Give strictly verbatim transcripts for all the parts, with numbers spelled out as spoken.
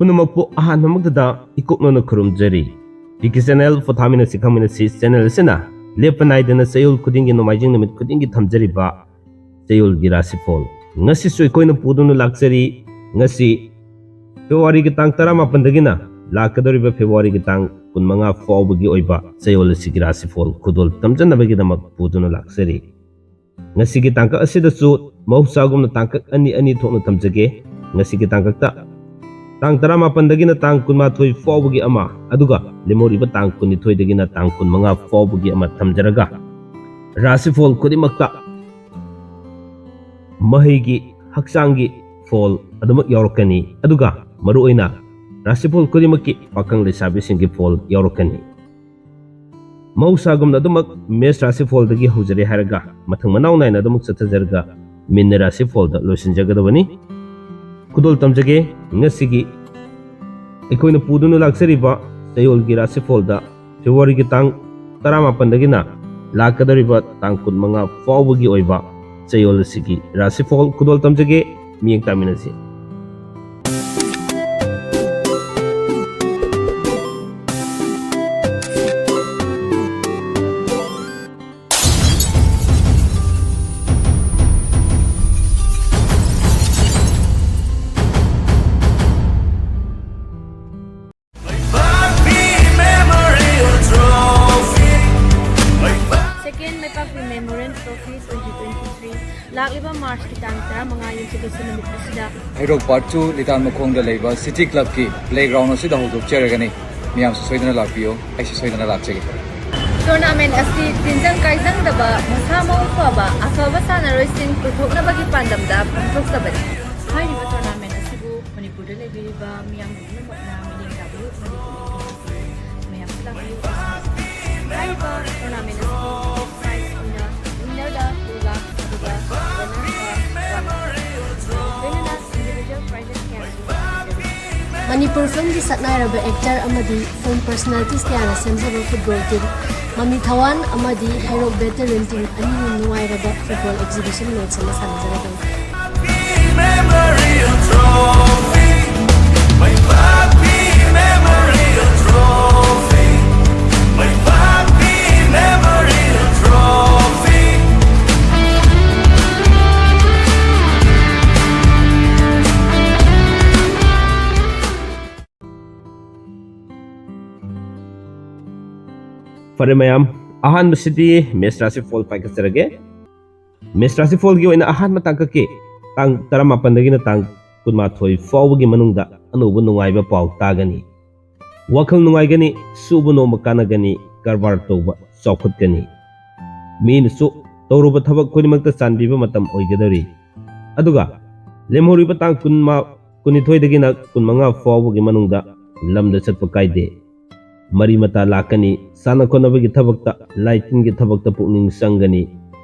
ꯄꯨꯝꯅꯃꯛꯄꯨ ꯑꯍꯥꯟꯕꯃꯛꯇꯗ ꯏꯀꯣꯛꯅꯅ ꯈꯨꯔꯨꯝꯖꯔꯤ꯫ P K channel ꯐꯣꯊꯥꯃꯤꯟꯅꯁꯤ ꯈꯪꯃꯤꯟꯅꯁꯤ channel ꯑꯁꯤꯅ ꯂꯦꯞꯄ ꯅꯥꯏꯗꯅ ꯆꯌꯣꯜ ꯈꯨꯗꯤꯡꯒꯤ ꯅꯣꯡꯃꯥꯏꯖꯤꯡ ꯅꯨꯃꯤꯠ ꯈꯨꯗꯤꯡꯒꯤ ꯊꯝꯖꯔꯤꯕ ꯆꯌꯣꯜꯒꯤ ꯔꯥꯁꯤꯐꯣꯜ꯫ ꯉꯁꯤꯁꯨ ꯑꯩꯈꯣꯏꯅ ꯄꯨꯗꯨꯅ ꯂꯥꯛꯆꯔꯤ꯫ ꯉꯁꯤ ꯐꯦꯕ꯭ꯔꯨꯋꯥꯔꯤꯒꯤ ꯇꯥꯡ ꯇꯔꯥꯃꯥꯄꯟꯗꯒꯤꯅ ꯂꯥꯛꯀꯗꯧꯔꯤꯕ ꯐꯦꯕ꯭ꯔꯨꯋꯥꯔꯤꯒꯤ ꯇꯥꯡ ꯀꯨꯟꯃꯉꯥ ꯐꯥꯎꯕꯒꯤ ꯑꯣꯏꯕ ꯆꯌꯣꯜ ꯑꯁꯤꯒꯤ ꯔꯥꯁꯤꯐꯣꯜ ꯈꯨꯗꯣꯜ ꯇꯝꯖꯅꯕꯒꯤꯗꯃꯛ ꯄꯨꯗꯨꯅ ꯂꯥꯛꯆꯔꯤ꯫ ꯉꯁꯤꯒꯤ ꯇꯥꯡꯀꯛ ꯑꯁꯤꯗꯁꯨ ꯃꯍꯧꯁꯥꯒꯨꯝꯅ ꯇꯥꯡꯀꯛ ꯑꯅꯤ ꯑꯅꯤ ꯊꯣꯛꯅ ꯊꯝꯖꯒꯦ꯫ ꯉꯁꯤꯒꯤ ꯇꯥꯡꯀꯛꯇ ꯇꯥꯡ ꯇꯔꯥꯃꯥꯄꯟꯗꯒꯤꯅ ꯇꯥꯡ ꯀꯨꯟꯃꯥꯊꯣꯏ ꯐꯥꯎꯕꯒꯤ ꯑꯃ, ꯑꯗꯨꯒ ꯂꯦꯝꯍꯧꯔꯤꯕ ꯇꯥꯡ ꯀꯨꯟꯅꯤꯊꯣꯏꯗꯒꯤꯅ ꯇꯥꯡ ꯀꯨꯟꯃꯉꯥ ꯐꯥꯎꯕꯒꯤ ꯑꯃ ꯊꯝꯖꯔꯒ, ꯔꯥꯁꯤꯐꯣꯜ ꯈꯨꯗꯤꯡꯃꯛꯇ ꯃꯍꯩꯒꯤ, ꯍꯛꯆꯥꯡꯒꯤ ꯐꯣꯜ ꯑꯗꯨꯃꯛ ꯌꯥꯎꯔꯛꯀꯅꯤ꯫ ꯑꯗꯨꯒ ꯃꯔꯨꯑꯣꯏꯅ ꯔꯥꯁꯤꯐꯣꯜ ꯈꯨꯗꯤꯡꯃꯛꯀꯤ ꯄꯥꯈꯪ ꯂꯩꯁꯥꯕꯤꯁꯤꯡꯒꯤ ꯐꯣꯜ ꯌꯥꯎꯔꯛꯀꯅꯤ꯫ ꯃꯍꯧꯁꯥꯒꯨꯝꯅ ꯑꯗꯨꯃꯛ ꯃꯦꯁ ꯔꯥꯁꯤꯐꯣꯜꯗꯒꯤ ꯍꯧꯖꯔꯦ ꯍꯥꯏꯔꯒ ꯃꯊꯪ ꯃꯅꯥꯎ ꯅꯥꯏꯅ ꯑꯗꯨꯃꯛ ꯆꯠꯊꯖꯔꯒ ꯃꯤꯟꯅ ꯔꯥꯁꯤꯐꯣꯜꯗ ꯂꯣꯏꯁꯤꯟꯖꯒꯗꯕꯅꯤ꯫ ꯈꯨꯗꯣꯜ ꯇꯝꯖꯒꯦ, ꯉꯁꯤꯒꯤ ꯑꯩꯈꯣꯏꯅ ꯄꯨꯗꯨꯅ ꯂꯥꯛꯆꯔꯤꯕ ꯆꯌꯣꯜꯒꯤ ꯔꯥꯁꯤꯐꯣꯜꯗ ꯐꯦꯕ꯭ꯔꯨꯋꯥꯔꯤꯒꯤ ꯇꯥꯡ ꯇꯔꯥꯃꯥꯄꯟꯗꯒꯤꯅ ꯂꯥꯛꯀꯗꯧꯔꯤꯕ ꯇꯥꯡ ꯀꯨꯟꯃꯉꯥ ꯐꯥꯎꯕꯒꯤ ꯑꯣꯏꯕ ꯆꯌꯣꯜ ꯑꯁꯤꯒꯤ ꯔꯥꯁꯤꯐꯣꯜ ꯈꯨꯗꯣꯜ ꯇꯝꯖꯒꯦ꯫ ꯃꯤꯠꯌꯦꯡ ꯇꯥꯃꯤꯟꯅꯁꯤ꯫ Second Maipakpi Memorial Trophy twenty twenty-three ꯂꯥꯛꯂꯤꯕ ꯃꯥꯔꯆꯀꯤ ꯇꯥꯡ ꯇꯔꯥꯃꯉꯥ ꯌꯨꯝꯁꯀꯩꯁ ꯅꯨꯃꯤꯠ ꯑꯁꯤꯗ ꯍꯩꯔꯣꯛ ꯄꯥꯔꯠ ꯇꯨ ꯂꯤꯇꯥꯟ ꯃꯈꯣꯡꯗ ꯂꯩꯕ ꯁꯤꯇꯤ ꯀ꯭ꯂꯕꯀꯤ ꯄ꯭ꯂꯦꯒ꯭ꯔꯥꯎꯟ ꯑꯁꯤꯗ ꯍꯧꯗꯣꯛꯆꯔꯒꯅꯤ꯫ ꯃꯤꯌꯥꯝꯁꯨ ꯁꯣꯏꯗꯅ ꯂꯥꯛꯄꯤꯌꯨ, ꯑꯩꯁꯨ ꯁꯣꯏꯗꯅ ꯂꯥꯛꯆꯒꯦ꯫ ꯇꯣꯔꯅꯥꯃꯦꯟ ꯑꯁꯤ ꯇꯤꯟꯖꯪ ꯀꯥꯏꯖꯪꯗꯕ, ꯃꯁꯥ ꯃꯎ ꯐꯕ, ꯑꯐꯕ ꯁꯥꯟꯅꯔꯣꯏꯁꯤꯡ ꯄꯨꯊꯣꯛꯅꯕꯒꯤ ꯄꯥꯟꯗꯝꯗ ꯄꯥꯡꯊꯣꯛꯆꯕꯅꯤ꯫ ꯍꯥꯏꯔꯤꯕ ꯇꯣꯔꯅꯥꯃꯦꯟ ꯑꯁꯤꯕꯨ ꯃꯅꯤꯄꯨꯔꯗ ꯂꯩꯕꯤꯔꯤꯕ ꯃꯤꯌꯥꯝ ꯄꯨꯝꯅꯃꯛꯅ ꯃꯤꯠꯌꯦꯡ ꯇꯥꯕꯤꯌꯨ ꯑꯃꯗꯤ ꯄꯨꯛꯅꯤꯡ ꯊꯧꯒꯠꯄꯤꯌꯨ꯫ ꯃꯌꯥꯝꯁꯨ ꯂꯥꯛꯄꯤꯌꯨ꯫ ꯍꯥꯏꯔꯤꯕ ꯇꯣꯔꯅꯥꯃꯦꯟ ꯑꯁꯤꯒꯤ ꯄ꯭ꯔꯥꯏꯖ ꯑꯣꯏꯅ ꯋꯤꯟꯅꯔꯗ ꯇꯨ ꯂꯥꯈ ꯑꯗꯨꯒ ꯔꯟꯅꯔꯁꯇ ꯋꯥꯟ ꯂꯥꯈ, ꯂꯣꯏꯅꯅ ꯏꯟꯗꯤꯚꯤꯖꯨꯋꯦꯜ ꯄ꯭ꯔꯥꯏꯖꯦꯁ ꯀꯌꯥꯁꯨ ꯂꯩꯖꯔꯤ꯫ ꯃꯅꯤꯄꯨꯔ ꯐꯤꯜꯝꯒꯤ ꯁꯛꯅꯥꯏꯔꯕ ꯑꯦꯛꯇꯔ ꯑꯃꯗꯤ ꯐꯤꯜꯝ ꯄꯔꯁꯣꯅꯥꯂꯤꯇꯤꯁ ꯀꯌꯥꯅ ꯁꯦꯝꯖꯕ ꯐꯨꯠꯕꯣꯜ ꯇꯤꯝ ꯃꯃꯤ ꯊꯋꯥꯟ ꯑꯃꯗꯤ ꯍꯩꯔꯣꯛ ꯕꯦꯇꯦꯂꯤꯌꯟ ꯇꯤꯝ ꯑꯅꯤꯅ ꯅꯨꯡꯉꯥꯏꯔꯕ ꯐꯨꯠꯕꯣꯜ ꯑꯦꯛꯖꯤꯕꯤꯁꯟ ꯃꯦꯠꯆ ꯑꯃ ꯁꯥꯟꯅꯖꯔꯒꯅꯤ꯫ ꯃꯩꯕꯥꯛꯀꯤ Memorial Trophy, ꯃꯩꯕꯥꯛꯀꯤ Memorial Trophy꯫ ꯐꯔꯦ ꯃꯌꯥꯝ, ꯑꯍꯥꯟꯕꯁꯤꯗꯤ ꯃꯦꯁ ꯔꯥꯁꯤꯐꯣꯜ ꯄꯥꯏꯈꯠꯆꯔꯒꯦ꯫ ꯃꯦꯁ ꯔꯥꯁꯤꯐꯣꯜꯒꯤ ꯑꯣꯏꯅ ꯑꯍꯥꯟꯕ ꯇꯥꯡꯀꯛꯀꯤ ꯇꯥꯡ ꯇꯔꯥꯃꯥꯄꯟꯗꯒꯤꯅ ꯇꯥꯡ ꯀꯨꯟꯃꯥꯊꯣꯏ ꯐꯥꯎꯕꯒꯤ ꯃꯅꯨꯡꯗ ꯑꯅꯧꯕ ꯅꯨꯡꯉꯥꯏꯕ ꯄꯥꯎ ꯇꯥꯒꯅꯤ꯫ ꯋꯥꯈꯜ ꯅꯨꯡꯉꯥꯏꯒꯅꯤ, ꯁꯨꯕ ꯅꯣꯝꯕ ꯀꯥꯟꯅꯒꯅꯤ, ꯀꯔꯕꯥꯔ ꯇꯧꯕ ꯆꯥꯎꯈꯠꯀꯅꯤ꯫ ꯃꯤꯅꯁꯨ ꯇꯧꯔꯨꯕ ꯊꯕꯛ ꯈꯨꯗꯤꯡꯃꯛꯇ ꯆꯥꯟꯕꯤꯕ ꯃꯇꯝ ꯑꯣꯏꯒꯗꯧꯔꯤ꯫ ꯑꯗꯨꯒ ꯂꯦꯝꯍꯧꯔꯤꯕ ꯇꯥꯡ ꯀꯨꯟꯃ-, ꯀꯨꯟꯅꯤꯊꯣꯏꯗꯒꯤꯅ ꯀꯨꯟꯃꯉꯥ ꯐꯥꯎꯕꯒꯤ ꯃꯅꯨꯡꯗ ꯂꯝꯗ ꯆꯠꯄ ꯀꯥꯏꯗꯦ꯫ ꯃꯔꯤ ꯃꯇꯥ ꯂꯥꯛꯀꯅꯤ, ꯁꯥꯟꯅ ꯈꯣꯠꯅꯕꯒꯤ ꯊꯕꯛꯇ, ꯂꯥꯏ ꯇꯤꯟꯒꯤ ꯊꯕꯛꯇ ꯄꯨꯛꯅꯤꯡ ꯆꯪꯒꯅꯤ꯫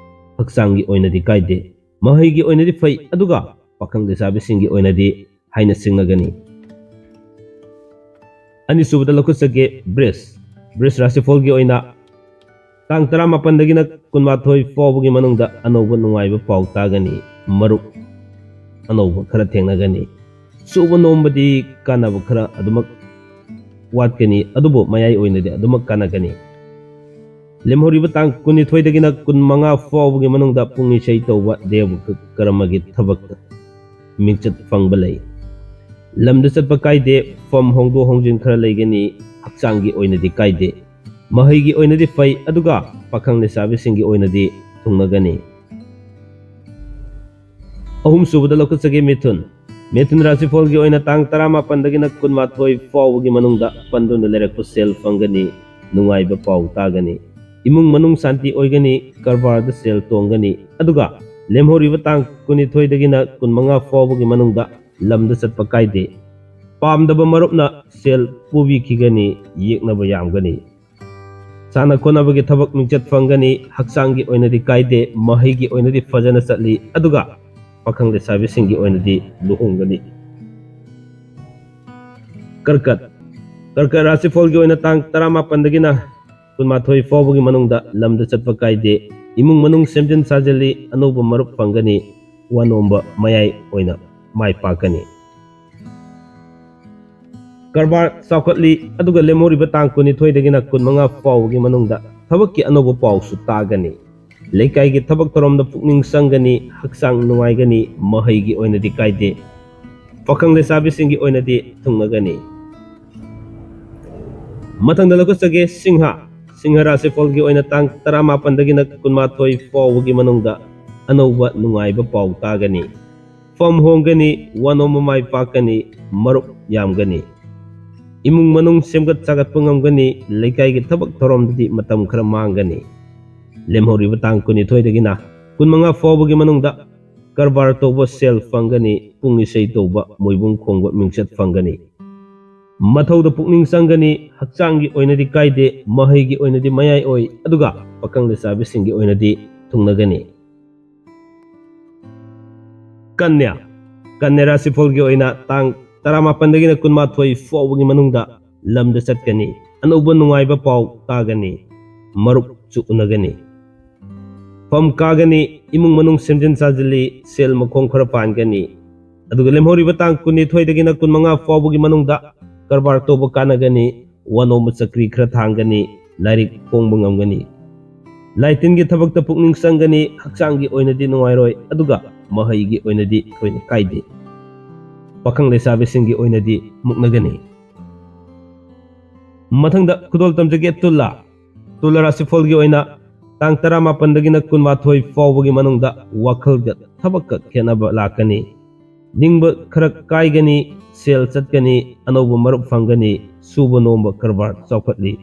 ꯍꯛꯆꯥꯡꯒꯤ ꯑꯣꯏꯅꯗꯤ ꯀꯥꯏꯗꯦ, ꯃꯍꯩꯒꯤ ꯑꯣꯏꯅꯗꯤ ꯐꯩ, ꯑꯗꯨꯒ ꯄꯥꯈꯪ ꯂꯩꯁꯥꯕꯤꯁꯤꯡꯒꯤ ꯑꯣꯏꯅꯗꯤ ꯍꯥꯏꯅ ꯁꯤꯡꯅꯒꯅꯤ꯫ ꯑꯅꯤꯁꯨꯕꯗ ꯂꯧꯈꯠꯆꯒꯦ ꯕ꯭ꯔꯤꯖ꯫ ꯕ꯭ꯔꯤꯖ ꯔꯥꯁꯤꯐꯣꯜꯒꯤ ꯑꯣꯏꯅ ꯇꯥꯡ ꯇꯔꯥꯃꯥꯄꯟꯗꯒꯤꯅ ꯀꯨꯟꯃꯥꯊꯣꯏ ꯐꯥꯎꯕꯒꯤ ꯃꯅꯨꯡꯗ ꯑꯅꯧꯕ ꯅꯨꯡꯉꯥꯏꯕ ꯄꯥꯎ ꯇꯥꯒꯅꯤ꯫ ꯃꯔꯨꯞ ꯑꯅꯧꯕ ꯈꯔ ꯊꯦꯡꯅꯒꯅꯤ꯫ ꯁꯨꯕ ꯅꯣꯝꯕꯗꯤ ꯀꯥꯟꯅꯕ ꯈꯔ ꯑꯗꯨꯃꯛ ꯋꯥꯠꯀꯅꯤ, ꯑꯗꯨꯕꯨ ꯃꯌꯥꯏ ꯑꯣꯏꯅꯗꯤ ꯑꯗꯨꯃꯛ ꯀꯥꯟꯅꯒꯅꯤ꯫ ꯂꯦꯝꯍꯧꯔꯤꯕ ꯇꯥꯡ ꯀꯨꯟꯅꯤꯊꯣꯏꯗꯒꯤꯅ ꯀꯨꯟꯃꯉꯥ ꯐꯥꯎꯕꯒꯤ ꯃꯅꯨꯡꯗ ꯄꯨꯡ ꯏꯁꯩ ꯇꯧꯕ, ꯗꯦꯕ ꯀꯔꯃꯒꯤ ꯊꯕꯛꯇ ꯃꯤꯡꯆꯠ ꯐꯪꯕ ꯂꯩ꯫ ꯂꯝꯗ ꯆꯠꯄ ꯀꯥꯏꯗꯦ, ꯐꯝ ꯍꯣꯡꯗꯣꯛ ꯍꯣꯡꯖꯤꯟ ꯈꯔ ꯂꯩꯒꯅꯤ, ꯍꯛꯆꯥꯡꯒꯤ ꯑꯣꯏꯅꯗꯤ ꯀꯥꯏꯗꯦ꯫ ꯃꯍꯩꯒꯤ ꯑꯣꯏꯅꯗꯤ ꯐꯩ, ꯑꯗꯨꯒ ꯄꯥꯈꯪ ꯂꯩꯁꯥꯕꯤꯁꯤꯡꯒꯤ ꯑꯣꯏꯅꯗꯤ ꯊꯨꯡꯅꯒꯅꯤ꯫ ꯑꯍꯨꯝꯁꯨꯕꯗ ꯂꯧꯈꯠꯆꯒꯦ ꯃꯤꯊꯨꯟ꯫ ꯃꯤꯊꯨꯟ ꯔꯥꯁꯤꯐꯣꯜꯒꯤ ꯑꯣꯏꯅ ꯇꯥꯡ ꯇꯔꯥꯃꯥꯄꯟꯗꯒꯤꯅ ꯀꯨꯟꯃꯥꯊꯣꯏ ꯐꯥꯎꯕꯒꯤ ꯃꯅꯨꯡꯗ ꯄꯟꯗꯨꯅ ꯂꯩꯔꯛꯄ ꯁꯦꯜ ꯐꯪꯒꯅꯤ, ꯅꯨꯡꯉꯥꯏꯕ ꯄꯥꯎ ꯇꯥꯒꯅꯤ꯫ ꯏꯃꯨꯡ ꯃꯅꯨꯡ ꯁꯥꯟꯇꯤ ꯑꯣꯏꯒꯅꯤ, ꯀꯔꯕꯥꯔꯗ ꯁꯦꯜ ꯇꯣꯡꯒꯅꯤ꯫ ꯑꯗꯨꯒ ꯂꯦꯝꯍꯧꯔꯤꯕ ꯇꯥꯡ ꯀꯨꯟꯅꯤꯊꯣꯏꯗꯒꯤꯅ ꯀꯨꯟꯃꯉꯥ ꯐꯥꯎꯕꯒꯤ ꯃꯅꯨꯡꯗ ꯂꯝꯗ ꯆꯠꯄ ꯀꯥꯏꯗꯦ꯫ ꯄꯥꯝꯗꯕ ꯃꯔꯨꯞꯅ ꯁꯦꯜ ꯄꯨꯕꯤꯈꯤꯒꯅꯤ, ꯌꯦꯛꯅꯕ ꯌꯥꯝꯒꯅꯤ꯫ ꯁꯥꯟꯅ ꯈꯣꯠꯅꯕꯒꯤ ꯊꯕꯛ ꯃꯤꯡꯆꯠ ꯐꯪꯒꯅꯤ, ꯍꯛꯆꯥꯡꯒꯤ ꯑꯣꯏꯅꯗꯤ ꯀꯥꯏꯗꯦ, ꯃꯍꯩꯒꯤ ꯑꯣꯏꯅꯗꯤ ꯐꯖꯅ ꯆꯠꯂꯤ, ꯑꯗꯨꯒ ꯄꯥꯈꯪ ꯂꯩꯁꯥꯕꯤꯁꯤꯡꯒꯤ ꯑꯣꯏꯅꯗꯤ ꯂꯨꯍꯣꯡꯒꯅꯤ꯫ ꯀꯔꯀꯠ꯫ ꯀꯔꯀꯠ ꯔꯥꯁꯤꯐꯣꯜꯒꯤ ꯑꯣꯏꯅ ꯇꯥꯡ ꯇꯔꯥꯃꯥꯄꯟꯗꯒꯤꯅ ꯀꯨꯟꯃꯥꯊꯣꯏ ꯐꯥꯎꯕꯒꯤ ꯃꯅꯨꯡꯗ ꯂꯝꯗ ꯆꯠꯄ ꯀꯥꯏꯗꯦ꯫ ꯏꯃꯨꯡ ꯃꯅꯨꯡ ꯁꯦꯝꯖꯤꯟ ꯁꯥꯖꯤꯜꯂꯤ, ꯑꯅꯧꯕ ꯃꯔꯨꯞ ꯐꯪꯒꯅꯤ, ꯋꯥ ꯅꯣꯝꯕ ꯃꯌꯥꯏ ꯑꯣꯏꯅ ꯃꯥꯏ ꯄꯥꯛꯀꯅꯤ꯫ ꯀꯔꯕꯥꯔ ꯆꯥꯎꯈꯠꯂꯤ, ꯑꯗꯨꯒ ꯂꯦꯝꯍꯧꯔꯤꯕ ꯇꯥꯡ ꯀꯨꯟꯅꯤꯊꯣꯏꯗꯒꯤꯅ ꯀꯨꯟꯃꯉꯥ ꯐꯥꯎꯕꯒꯤ ꯃꯅꯨꯡꯗ ꯊꯕꯛꯀꯤ ꯑꯅꯧꯕ ꯄꯥꯎꯁꯨ ꯇꯥꯒꯅꯤ꯫ ꯂꯩꯀꯥꯏꯒꯤ ꯊꯕꯛ ꯊꯧꯔꯝꯗ ꯄꯨꯛꯅꯤꯡ ꯆꯪꯒꯅꯤ, ꯍꯛꯆꯥꯡ ꯅꯨꯡꯉꯥꯏꯒꯅꯤ, ꯃꯍꯩꯒꯤ ꯑꯣꯏꯅꯗꯤ ꯀꯥꯏꯗꯦ꯫ ꯄꯥꯈꯪ ꯂꯩꯁꯥꯕꯤꯁꯤꯡꯒꯤ ꯑꯣꯏꯅꯗꯤ ꯊꯨꯡꯅꯒꯅꯤ꯫ ꯃꯊꯪꯗ ꯂꯧꯈꯠꯆꯒꯦ ꯁꯤꯡꯍ꯫ ꯁꯤꯡꯍ ꯔꯥꯁꯤꯐꯜꯒꯤ ꯑꯣꯏꯅ ꯇꯥꯡ ꯇꯔꯥꯃꯥꯄꯟꯗꯒꯤꯅ ꯀꯨꯟꯃꯥꯊꯣꯏ ꯐꯥꯎꯕꯒꯤ ꯃꯅꯨꯡꯗ ꯑꯅꯧꯕ ꯅꯨꯡꯉꯥꯏꯕ ꯄꯥꯎ ꯇꯥꯒꯅꯤ꯫ ꯐꯝ ꯍꯣꯡꯒꯅꯤ, ꯋꯥꯅꯣꯝꯕ ꯃꯥꯏ ꯄꯥꯛꯀꯅꯤ, ꯃꯔꯨꯞ ꯌꯥꯝꯒꯅꯤ꯫ ꯏꯃꯨꯡ ꯃꯅꯨꯡ ꯁꯦꯝꯒꯠ ꯁꯥꯒꯠꯄ ꯉꯝꯒꯅꯤ, ꯂꯩꯀꯥꯏꯒꯤ ꯊꯕꯛ ꯊꯧꯔꯝꯗꯗꯤ ꯃꯇꯝ ꯈꯔ ꯃꯥꯡꯒꯅꯤ꯫ ꯂꯦꯝꯍꯧꯔꯤꯕ ꯇꯥꯡ ꯀꯨꯟꯅꯤꯊꯣꯏꯗꯒꯤꯅ ꯀꯨꯟꯃꯉꯥ ꯐꯥꯎꯕꯒꯤ ꯃꯅꯨꯡꯗ ꯀꯔꯕꯥꯔ ꯇꯧꯕ ꯁꯦꯜ ꯐꯪꯒꯅꯤ, ꯄꯨꯡ ꯏꯁꯩ ꯇꯧꯕ, ꯃꯣꯏꯕꯨꯡ ꯈꯣꯡꯕ ꯃꯤꯡꯆꯠ ꯐꯪꯒꯅꯤ꯫ ꯃꯊꯧꯗ ꯄꯨꯛꯅꯤꯡ ꯆꯪꯒꯅꯤ, ꯍꯛꯆꯥꯡꯒꯤ ꯑꯣꯏꯅꯗꯤ ꯀꯥꯏꯗꯦ, ꯃꯍꯩꯒꯤ ꯑꯣꯏꯅꯗꯤ ꯃꯌꯥꯏ ꯑꯣꯏ, ꯑꯗꯨꯒ ꯄꯥꯈꯪ ꯂꯩꯁꯥꯕꯤꯁꯤꯡꯒꯤ ꯑꯣꯏꯅꯗꯤ ꯊꯨꯡꯅꯒꯅꯤ꯫ ꯀꯟꯌꯥ꯫ ꯀꯟꯌꯥ ꯔꯥꯁꯤꯐꯜꯒꯤ ꯑꯣꯏꯅ ꯇꯥꯡ ꯇꯔꯥꯃꯥꯄꯟꯗꯒꯤꯅ ꯀꯨꯟꯃꯥꯊꯣꯏ ꯐꯥꯎꯕꯒꯤ ꯃꯅꯨꯡꯗ ꯂꯝꯗ ꯆꯠꯀꯅꯤ꯫ ꯑꯅꯧꯕ ꯅꯨꯡꯉꯥꯏꯕ ꯄꯥꯎ ꯇꯥꯒꯅꯤ꯫ ꯃꯔꯨꯞꯁꯨ ꯎꯅꯒꯅꯤ꯫ ꯐꯝ ꯀꯥꯒꯅꯤ, ꯏꯃꯨꯡ ꯃꯅꯨꯡ ꯁꯦꯝꯖꯤꯟ ꯁꯥꯖꯤꯜꯂꯤ, ꯁꯦꯜ ꯃꯈꯣꯡ ꯈꯔ ꯄꯥꯟꯒꯅꯤ꯫ ꯑꯗꯨꯒ ꯂꯦꯝꯍꯧꯔꯤꯕ ꯇꯥꯡ ꯀꯨꯟꯅꯤꯊꯣꯏꯗꯒꯤꯅ ꯀꯨꯟꯃꯉꯥ ꯐꯥꯎꯕꯒꯤ ꯃꯅꯨꯡꯗ ꯀꯔꯕꯥꯔ ꯇꯧꯕ ꯀꯥꯟꯅꯒꯅꯤ, ꯋꯥꯅꯣꯝꯕ ꯆꯀ꯭ꯔꯤ ꯈꯔ ꯊꯥꯡꯒꯅꯤ, ꯂꯥꯏꯔꯤꯛ ꯐꯣꯡꯕ ꯉꯝꯒꯅꯤ꯫ ꯂꯥꯏꯇꯤꯟꯒꯤ ꯊꯕꯛꯇ ꯄꯨꯛꯅꯤꯡ ꯆꯪꯒꯅꯤ, ꯍꯛꯆꯥꯡꯒꯤ ꯑꯣꯏꯅꯗꯤ ꯅꯨꯡꯉꯥꯏꯔꯣꯏ, ꯑꯗꯨꯒ ꯃꯍꯩꯒꯤ ꯑꯣꯏꯅꯗꯤ ꯊꯣꯏꯅ ꯀꯥꯏꯗꯦ꯫ ꯄꯥꯈꯪ ꯂꯩꯁꯥꯕꯤꯁꯤꯡꯒꯤ ꯑꯣꯏꯅꯗꯤ ꯃꯨꯛꯅꯒꯅꯤ꯫ ꯃꯊꯪꯗ ꯈꯨꯗꯣꯜ ꯇꯝꯖꯒꯦ ꯇꯨꯂꯥ꯫ ꯇꯨꯂꯥ ꯔꯥꯁꯤꯐꯜꯒꯤ ꯑꯣꯏꯅ ꯇꯥꯡ ꯇꯔꯥꯃꯥꯄꯟꯗꯒꯤꯅ ꯀꯨꯟꯃꯥꯊꯣꯏ ꯐꯥꯎꯕꯒꯤ ꯃꯅꯨꯡꯗ ꯋꯥꯈꯜꯒ ꯊꯕꯛꯀ ꯈꯦꯠꯅꯕ ꯂꯥꯛꯀꯅꯤ꯫ ꯅꯤꯡꯕ ꯈꯔ ꯀꯥꯏꯒꯅꯤ, ꯁꯦꯜ ꯆꯠꯀꯅꯤ, ꯑꯅꯧꯕ ꯃꯔꯨꯞ ꯐꯪꯒꯅꯤ, ꯁꯨꯕ ꯅꯣꯝꯕ ꯀꯔꯕꯥꯔ ꯆꯥꯎꯈꯠꯂꯤ꯫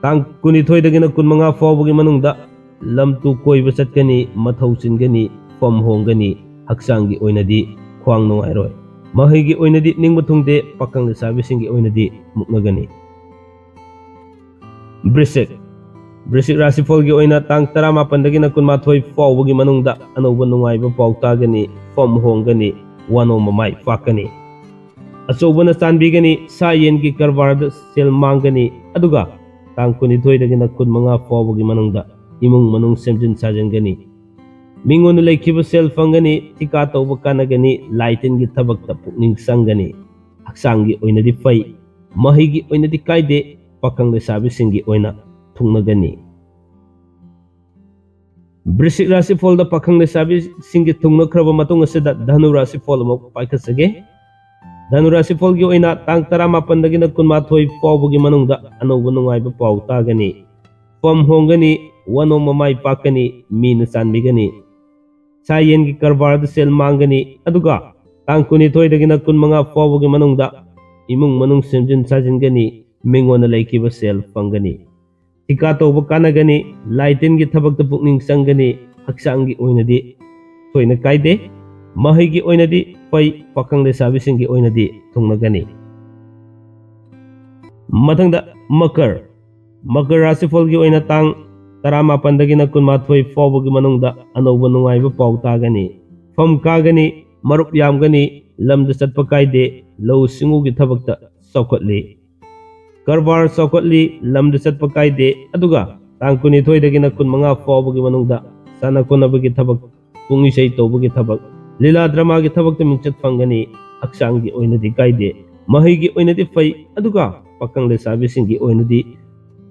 ꯇꯥꯡ ꯀꯨꯟꯅꯤꯊꯣꯏꯗꯒꯤꯅ ꯀꯨꯟꯃꯉꯥ ꯐꯥꯎꯕꯒꯤ ꯃꯅꯨꯡꯗ ꯂꯝ ꯇꯨ ꯀꯣꯏꯕ ꯆꯠꯀꯅꯤ, ꯃꯊꯧ ꯆꯤꯟꯒꯅꯤ, ꯐꯝ ꯍꯣꯡꯒꯅꯤ, ꯍꯛꯆꯥꯡꯒꯤ ꯑꯣꯏꯅꯗꯤ ꯈ꯭ꯋꯥꯡ ꯅꯨꯡꯉꯥꯏꯔꯣꯏ꯫ ꯃꯍꯩꯒꯤ ꯑꯣꯏꯅꯗꯤ ꯅꯤꯡꯕ ꯊꯨꯡꯗꯦ, ꯄꯥꯈꯪ ꯂꯩꯁꯥꯕꯤꯁꯤꯡꯒꯤ ꯑꯣꯏꯅꯗꯤ ꯃꯨꯛꯅꯒꯅꯤ꯫ ꯕ꯭ꯔꯤꯁꯤꯛ꯫ ꯕ꯭ꯔꯤꯁꯤꯛ ꯔꯥꯁꯤꯐꯜꯒꯤ ꯑꯣꯏꯅ ꯇꯥꯡ ꯇꯔꯥꯃꯥꯄꯟꯗꯒꯤꯅ ꯀꯨꯟꯃꯥꯊꯣꯏ ꯐꯥꯎꯕꯒꯤ ꯃꯅꯨꯡꯗ ꯑꯅꯧꯕ ꯅꯨꯡꯉꯥꯏꯕ ꯄꯥꯎ ꯇꯥꯒꯅꯤ, ꯐꯝ ꯍꯣꯡꯒꯅꯤ, ꯋꯥꯅꯣꯝꯕ ꯃꯥꯏ ꯄꯥꯛꯀꯅꯤ꯫ ꯑꯆꯧꯕꯅ ꯆꯥꯟꯕꯤꯒꯅꯤ, ꯁꯥ ꯌꯦꯟꯒꯤ ꯀꯔꯕꯥꯔꯗ ꯁꯦꯜ ꯃꯥꯡꯒꯅꯤ, ꯑꯗꯨꯒ ꯇꯥꯡ ꯀꯨꯟꯅꯤꯊꯣꯏꯗꯒꯤꯅ ꯀꯨꯟꯃꯉꯥ ꯐꯥꯎꯕꯒꯤ ꯃꯅꯨꯡꯗ ꯏꯃꯨꯡ ꯃꯅꯨꯡ ꯁꯦꯝꯖꯤꯟ ꯁꯥꯖꯤꯟꯒꯅꯤ꯫ ꯃꯤꯉꯣꯟꯗ ꯂꯩꯈꯤꯕ ꯁꯦꯜ ꯐꯪꯒꯅꯤ, ꯊꯤꯀꯥ ꯇꯧꯕ ꯀꯥꯟꯅꯒꯅꯤ, ꯂꯥꯏ ꯇꯤꯟꯒꯤ ꯊꯕꯛꯇ ꯄꯨꯛꯅꯤꯡ ꯆꯪꯒꯅꯤ꯫ ꯍꯛꯆꯥꯡꯒꯤ ꯑꯣꯏꯅꯗꯤ ꯐꯩ, ꯃꯍꯩꯒꯤ ꯑꯣꯏꯅꯗꯤ ꯀꯥꯏꯗꯦ, ꯄꯥꯈꯪ ꯂꯩꯁꯥꯕꯤꯁꯤꯡꯒꯤ ꯑꯣꯏꯅ ꯊꯨꯡꯅꯒꯅꯤ꯫ ꯕ꯭ꯔꯤꯁꯤꯛ ꯔꯥꯁꯤꯐꯣꯜꯗ ꯄꯥꯈꯪ ꯂꯩꯁꯥꯕꯤꯁꯤꯡꯒꯤ ꯊꯨꯡꯅꯈ꯭ꯔꯕ ꯃꯇꯨꯡ ꯑꯁꯤꯗ ꯙꯅꯨ ꯔꯥꯁꯤꯐꯣꯜ ꯑꯃꯨꯛ ꯄꯥꯏꯈꯠꯆꯒꯦ꯫ ꯙꯅꯨ ꯔꯥꯁꯤꯐꯣꯜꯒꯤ ꯑꯣꯏꯅ ꯇꯥꯡ ꯇꯔꯥꯃꯥꯄꯟꯗꯒꯤꯅ ꯀꯨꯟꯃꯥꯊꯣꯏ ꯐꯥꯎꯕꯒꯤ ꯃꯅꯨꯡꯗ ꯑꯅꯧꯕ ꯅꯨꯡꯉꯥꯏꯕ ꯄꯥꯎ ꯇꯥꯒꯅꯤ꯫ ꯐꯝ ꯍꯣꯡꯒꯅꯤ, ꯋꯥꯅꯣꯝ ꯃꯃꯥꯏ ꯄꯥꯛꯀꯅꯤ, ꯃꯤꯅ ꯆꯥꯟꯕꯤꯒꯅꯤ꯫ ꯁꯥ ꯌꯦꯟꯒꯤ ꯀꯔꯕꯥꯔꯗ ꯁꯦꯜ ꯃꯥꯡꯒꯅꯤ, ꯑꯗꯨꯒ ꯇꯥꯡ ꯀꯨꯟꯅꯤꯊꯣꯏꯗꯒꯤꯅ ꯀꯨꯟꯃꯉꯥ ꯐꯥꯎꯕꯒꯤ ꯃꯅꯨꯡꯗ ꯏꯃꯨꯡ ꯃꯅꯨꯡ ꯁꯦꯝꯖꯤꯟ ꯁꯥꯖꯤꯟꯒꯅꯤ, ꯃꯤꯉꯣꯟꯗ ꯂꯩꯈꯤꯕ ꯁꯦꯜ ꯐꯪꯒꯅꯤ꯫ ꯊꯤꯀꯥ ꯇꯧꯕ ꯀꯥꯟꯅꯒꯅꯤ, ꯂꯥꯏ ꯇꯤꯟꯒꯤ ꯊꯕꯛꯇ ꯄꯨꯛꯅꯤꯡ ꯆꯪꯒꯅꯤ, ꯍꯛꯆꯥꯡꯒꯤ ꯑꯣꯏꯅꯗꯤ ꯊꯣꯏꯅ ꯀꯥꯏꯗꯦ, ꯃꯍꯩꯒꯤ ꯑꯣꯏꯅꯗꯤ ꯐꯩ, ꯄꯥꯈꯪ ꯂꯩꯁꯥꯕꯤꯁꯤꯡꯒꯤ ꯑꯣꯏꯅꯗꯤ ꯊꯨꯡꯅꯒꯅꯤ꯫ ꯃꯊꯪꯗ ꯃꯀꯔ꯫ ꯃꯀꯔ ꯔꯥꯁꯤꯐꯣꯜꯒꯤ ꯑꯣꯏꯅ ꯇꯥꯡ ꯇꯔꯥꯃꯥꯄꯟꯗꯒꯤꯅ ꯀꯨꯟꯃꯥꯊꯣꯏ ꯐꯥꯎꯕꯒꯤ ꯃꯅꯨꯡꯗ ꯑꯅꯧꯕ ꯅꯨꯡꯉꯥꯏꯕ ꯄꯥꯎ ꯇꯥꯒꯅꯤ꯫ ꯐꯝ ꯀꯥꯒꯅꯤ, ꯃꯔꯨꯞ ꯌꯥꯝꯒꯅꯤ, ꯂꯝꯗ ꯆꯠꯄ ꯀꯥꯏꯗꯦ, ꯂꯧꯎ ꯁꯤꯡꯎꯒꯤ ꯊꯕꯛꯇ ꯆꯥꯎꯈꯠꯂꯤ꯫ ꯀꯔꯕꯥꯔ ꯆꯥꯎꯈꯠꯂꯤ, ꯂꯝꯗ ꯆꯠꯄ ꯀꯥꯏꯗꯦ, ꯑꯗꯨꯒ ꯇꯥꯡ ꯀꯨꯟꯅꯤꯊꯣꯏꯗꯒꯤꯅ ꯀꯨꯟꯃꯉꯥ ꯐꯥꯎꯕꯒꯤ ꯃꯅꯨꯡꯗ ꯁꯥꯟꯅ ꯈꯣꯠꯅꯕꯒꯤ ꯊꯕꯛ, ꯄꯨꯡ ꯏꯁꯩ ꯇꯧꯕꯒꯤ ꯊꯕꯛ, ꯂꯤꯂꯥ ꯗ꯭ꯔꯃꯥꯒꯤ ꯊꯕꯛꯇ ꯃꯤꯡꯆꯠ ꯐꯪꯒꯅꯤ꯫ ꯍꯛꯆꯥꯡꯒꯤ ꯑꯣꯏꯅꯗꯤ ꯀꯥꯏꯗꯦ, ꯃꯍꯩꯒꯤ ꯑꯣꯏꯅꯗꯤ ꯐꯩ, ꯑꯗꯨꯒ ꯄꯥꯈꯪ ꯂꯩꯁꯥꯕꯤꯁꯤꯡꯒꯤ ꯑꯣꯏꯅꯗꯤ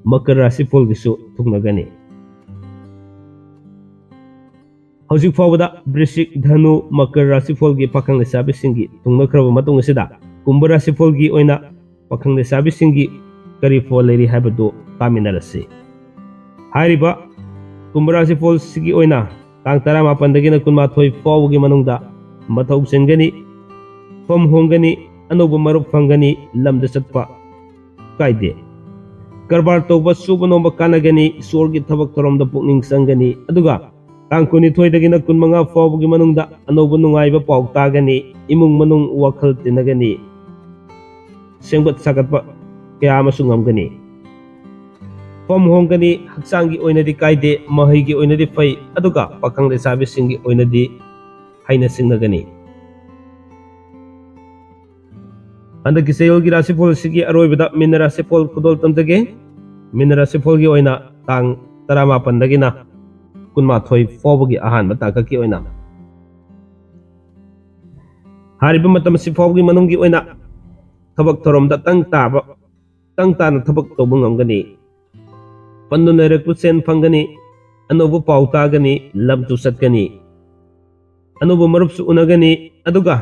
ꯃꯀꯔ ꯔꯥꯁꯤꯐꯣꯜꯒꯤꯁꯨ ꯊꯨꯡꯅꯒꯅꯤ꯫ ꯍꯧꯖꯤꯛ ꯐꯥꯎꯕꯗ ꯕ꯭ꯔꯤꯁꯤꯛ, ꯙꯅꯨ, ꯃꯀꯔ ꯔꯥꯁꯤꯐꯣꯜꯒꯤ ꯄꯥꯈꯪ ꯂꯩꯁꯥꯕꯤꯁꯤꯡꯒꯤ ꯊꯨꯡꯅꯈ꯭ꯔꯕ ꯃꯇꯨꯡ ꯑꯁꯤꯗ ꯀꯨꯝꯚ ꯔꯥꯁꯤꯐꯣꯜꯒꯤ ꯑꯣꯏꯅ ꯄꯥꯈꯪ ꯂꯩꯁꯥꯕꯤꯁꯤꯡꯒꯤ ꯀꯔꯤ ꯐꯣꯜ ꯂꯩꯔꯤ ꯍꯥꯏꯕꯗꯨ ꯇꯥꯃꯤꯟꯅꯔꯁꯤ꯫ ꯍꯥꯏꯔꯤꯕ ꯀꯨꯝꯚ ꯔꯥꯁꯤꯐꯣꯜꯁꯤꯒꯤ ꯑꯣꯏꯅ ꯇꯥꯡ ꯇꯔꯥꯃꯥꯄꯟꯗꯒꯤꯅ ꯀꯨꯟꯃꯥꯊꯣꯏ ꯐꯥꯎꯕꯒꯤ ꯃꯅꯨꯡꯗ ꯃꯊꯧ ꯆꯤꯟꯒꯅꯤ, ꯐꯝ ꯍꯣꯡꯒꯅꯤ, ꯑꯅꯧꯕ ꯃꯔꯨꯞ ꯐꯪꯒꯅꯤ, ꯂꯝꯗ ꯆꯠꯄ ꯀꯥꯏꯗꯦ꯫ ꯀꯔꯕꯥꯔ ꯇꯧꯕ, ꯁꯨꯕ ꯅꯣꯝꯕ ꯀꯥꯟꯅꯒꯅꯤ, ꯏꯁꯣꯔꯒꯤ ꯊꯕꯛ ꯊꯧꯔꯝꯗ ꯄꯨꯛꯅꯤꯡ ꯆꯪꯒꯅꯤ, ꯑꯗꯨꯒ ꯇꯥꯡ ꯀꯨꯟꯅꯤꯊꯣꯏꯗꯒꯤꯅ ꯀꯨꯟꯃꯉꯥ ꯐꯥꯎꯕꯒꯤ ꯃꯅꯨꯡꯗ ꯑꯅꯧꯕ ꯅꯨꯡꯉꯥꯏꯕ ꯄꯥꯎ ꯇꯥꯒꯅꯤ, ꯏꯃꯨꯡ ꯃꯅꯨꯡ ꯋꯥꯈꯜ ꯇꯤꯟꯅꯒꯅꯤ, ꯁꯦꯝꯒꯠ ꯁꯥꯒꯠꯄ ꯀꯌꯥ ꯑꯃꯁꯨ ꯉꯝꯒꯅꯤ꯫ ꯐꯝ ꯍꯣꯡꯒꯅꯤ, ꯍꯛꯆꯥꯡꯒꯤ ꯑꯣꯏꯅꯗꯤ ꯀꯥꯏꯗꯦ, ꯃꯍꯩꯒꯤ ꯑꯣꯏꯅꯗꯤ ꯐꯩ, ꯑꯗꯨꯒ ꯄꯥꯈꯪ ꯂꯩꯁꯥꯕꯤꯁꯤꯡꯒꯤ ꯑꯣꯏꯅꯗꯤ ꯍꯩꯅ ꯁꯤꯡꯅꯒꯅꯤ꯫ ꯍꯟꯗꯛꯀꯤ ꯆꯌꯣꯜꯒꯤ ꯔꯥꯁꯤꯐꯣꯜ ꯑꯁꯤꯒꯤ ꯑꯔꯣꯏꯕꯗ ꯃꯤꯅ ꯔꯥꯁꯤꯐꯣꯜ ꯈꯨꯗꯣꯜ ꯇꯝꯖꯒꯦ꯫ ꯃꯤꯅ ꯔꯥꯁꯤꯐꯣꯜꯒꯤ ꯑꯣꯏꯅ ꯇꯥꯡ ꯇꯔꯥꯃꯥꯄꯟꯗꯒꯤꯅ ꯀꯨꯟꯃꯥꯊꯣꯏ ꯐꯥꯎꯕꯒꯤ ꯑꯍꯥꯟꯕ ꯇꯥꯡꯀꯛꯀꯤ ꯑꯣꯏꯅ ꯍꯥꯏꯔꯤꯕ ꯃꯇꯝ ꯑꯁꯤ ꯐꯥꯎꯕꯒꯤ ꯃꯅꯨꯡꯒꯤ ꯑꯣꯏꯅ ꯊꯕꯛ ꯊꯧꯔꯝꯗ ꯇꯪ ꯇꯥꯕ, ꯇꯪ ꯇꯥꯅ ꯊꯕꯛ ꯇꯧꯕ ꯉꯝꯒꯅꯤ꯫ ꯄꯟꯗꯨꯅ ꯂꯩꯔꯛꯄ ꯁꯦꯟ ꯐꯪꯒꯅꯤ, ꯑꯅꯧꯕ ꯄꯥꯎ ꯇꯥꯒꯅꯤ, ꯂꯝ ꯇꯨ ꯆꯠꯀꯅꯤ꯫ ꯑꯅꯧꯕ ꯃꯔꯨꯞꯁꯨ ꯎꯅꯒꯅꯤ꯫ ꯑꯗꯨꯒ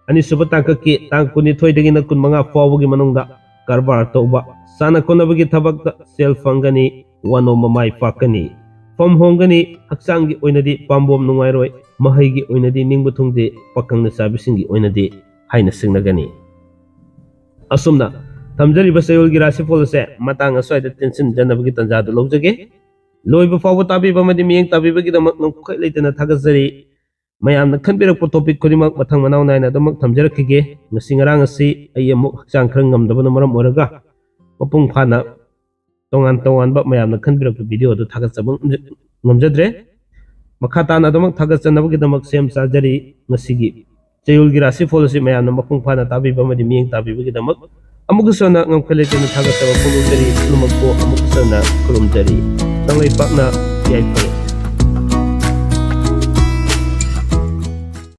ꯑꯅꯤꯁꯨꯕ ꯇꯥꯡꯀꯛꯀꯤ ꯇꯥꯡ ꯀꯨꯟꯅꯤꯊꯣꯏꯗꯒꯤꯅ ꯀꯨꯟꯃꯉꯥ ꯐꯥꯎꯕꯒꯤ ꯃꯅꯨꯡꯗ ꯀꯔꯕꯥꯔ ꯇꯧꯕ, ꯁꯥꯟꯅ ꯈꯣꯠꯅꯕꯒꯤ ꯊꯕꯛꯇ ꯁꯦꯜ ꯐꯪꯒꯅꯤ, ꯋꯥꯅꯣꯝꯕ ꯃꯥꯏ ꯄꯥꯛꯀꯅꯤ꯫ ꯐꯝ ꯍꯣꯡꯒꯅꯤ, ꯍꯛꯆꯥꯡꯒꯤ ꯑꯣꯏꯅꯗꯤ ꯄꯥꯝꯕꯣꯝ ꯅꯨꯡꯉꯥꯏꯔꯣꯏ, ꯃꯍꯩꯒꯤ ꯑꯣꯏꯅꯗꯤ ꯅꯤꯡꯕ ꯊꯨꯡꯗꯦ, ꯄꯥꯈꯪ ꯂꯩꯁꯥꯕꯤꯁꯤꯡꯒꯤ ꯑꯣꯏꯅꯗꯤ ꯍꯥꯏꯅ ꯁꯤꯡꯅꯒꯅꯤ꯫ ꯑꯁꯨꯝꯅ ꯊꯝꯖꯔꯤꯕ ꯆꯌꯣꯜꯒꯤ ꯔꯥꯁꯤꯐꯣꯜ ꯑꯁꯦ ꯃꯇꯥꯡ ꯑꯁ꯭ꯋꯥꯏꯗ ꯇꯦꯟꯁꯤꯟꯖꯅꯕꯒꯤ ꯇꯥꯟꯖꯥꯗꯨ ꯂꯧꯖꯒꯦ꯫ ꯂꯣꯏꯕ ꯐꯥꯎꯕ ꯇꯥꯕꯤꯕ ꯑꯃꯗꯤ ꯃꯤꯠꯌꯦꯡ ꯇꯥꯕꯤꯕꯒꯤꯗꯃꯛ ꯉꯝꯈꯩ ꯂꯩꯇꯅ ꯊꯥꯒꯠꯆꯔꯤ꯫ ꯃꯌꯥꯝꯅ ꯈꯟꯕꯤꯔꯛꯄ ꯇꯣꯄꯤꯛ ꯈꯨꯗꯤꯡꯃꯛ ꯃꯊꯪ ꯃꯅꯥꯎ ꯅꯥꯏꯅ ꯑꯗꯨꯃꯛ ꯊꯝꯖꯔꯛꯈꯤꯒꯦ꯫ ꯉꯁꯤ ꯉꯔꯥꯡ ꯑꯁꯤ ꯑꯩ ꯑꯃꯨꯛ ꯍꯛꯆꯥꯡ ꯈꯔ ꯉꯝꯗꯕꯅ ꯃꯔꯝ ꯑꯣꯏꯔꯒ ꯃꯄꯨꯡ ꯐꯥꯅ ꯇꯣꯉꯥꯟ ꯇꯣꯉꯥꯟꯕ ꯃꯌꯥꯝꯅ ꯈꯟꯕꯤꯔꯛꯄ ꯚꯤꯗꯤꯑꯣ ꯑꯗꯨ ꯊꯥꯒꯠꯆꯕ ꯉꯝꯖ-, ꯉꯝꯖꯗ꯭ꯔꯦ꯫ ꯃꯈꯥ ꯇꯥꯅ ꯑꯗꯨꯃꯛ ꯊꯥꯒꯠꯆꯅꯕꯒꯤꯗꯃꯛ ꯁꯦꯝ ꯁꯥꯖꯔꯤ꯫ ꯉꯁꯤꯒꯤ ꯆꯌꯣꯜꯒꯤ ꯔꯥꯁꯤꯐꯣꯜ ꯑꯁꯤ ꯃꯌꯥꯝꯅ ꯃꯄꯨꯡ ꯐꯥꯅ ꯇꯥꯕꯤꯕ ꯑꯃꯗꯤ ꯃꯤꯠꯌꯦꯡ ꯇꯥꯕꯤꯕꯒꯤꯗꯃꯛ ꯑꯃꯨꯛꯀꯁꯨ ꯍꯟꯅ ꯉꯝꯈꯩ ꯂꯩꯇꯅ ꯊꯥꯒꯠꯆꯕ ꯐꯣꯡꯗꯣꯛꯆꯔꯤ꯫ ꯄꯨꯝꯅꯃꯛꯄꯨ ꯑꯃꯨꯛꯀꯁꯨ ꯍꯟꯅ ꯈꯨꯔꯨꯝꯖꯔꯤ꯫ ꯀꯪꯂꯩꯄꯥꯛꯅ ꯌꯥꯏꯐꯔꯦ꯫